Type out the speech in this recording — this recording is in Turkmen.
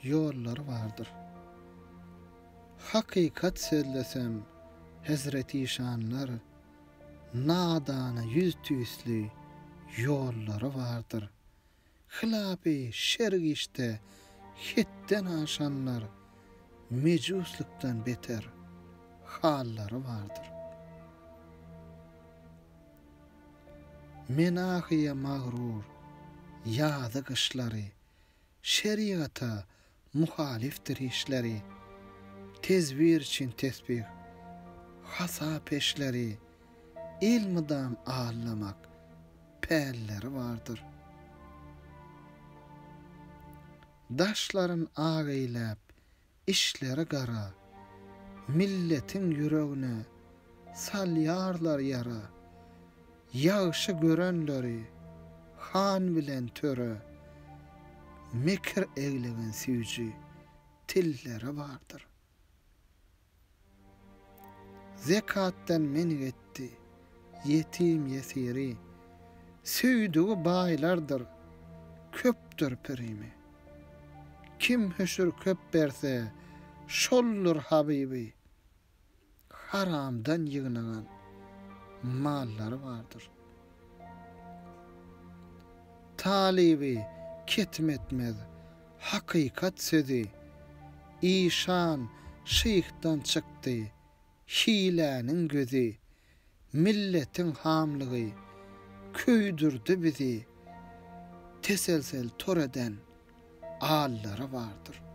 ýollary bardyr. Hakykat sözlesem, hezreti işanlar, Nadana ýüz tüýsli ýollary bardyr. Hylapy şerg işde hetden aşanlar, Mejuslykdan beter hallary bardyr. Menahyýa magrur ýazy-gyşlary, Şerigata muhalyfdyr işleri, Tezbir üçin tesbih, hasa peşleri, Elmydam aldamak pälleri bardyr. Daşlaryn ak eýläp, Işleri gara. Milletiň ýüregne salýarlar ýara. Ýagşy görenleri han bilen töre, Mekir eglegen süýji tilleri bardyr. Zekatdan men etdi ýetim-ýesiri, Söýdügi baýlardyr, köpdür pirimi. Kim hüşür köp berse, şoldur habyby, Haramdan ýygnagan mallary bardyr. Talyby ketim etmez hakykat sözi, Işan şyhdan çykdy hiläniň gözi, Milletiň hamlygy köýdürdi bizi, Teselsel tor eden allary bardyr.